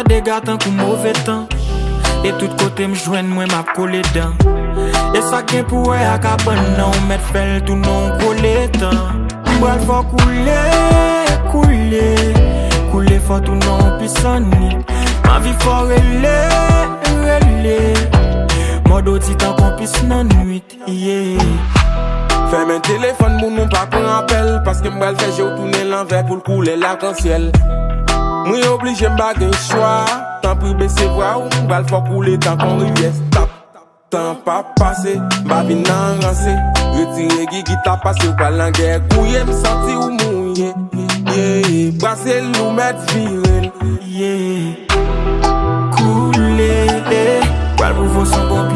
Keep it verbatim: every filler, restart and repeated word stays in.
Dega tankou move tan. E tout kote m jwenn mwen m ap kole dan. E sa k gen pou wè a kabann nan ou mèt fè l tounen yon gwo letan. M pral fè w koule, koule. Koule fò tounen yon pis lannwit. M anvi fè w rele, rele. Mòd ou di tankou yon pis lannwit. Yeah. Fèmen telefòn moun ou pa pran apèl. Paske m pral fè je w tounen lanvè pou l koule lakansyèl. Mwen oblije m pa gen chwa. Tanpri bese vwa ou, m pral fè w koule tankou yon rivyè. Stop. Tan p ap pase, m pa vin nan ranse. Retire gigit la pase, ou pral nan gè. Gouye m santi ou mouye. Yeah. Brase l ou mèt vire l. Yeah. Koule. Pral pwouve w se yon bon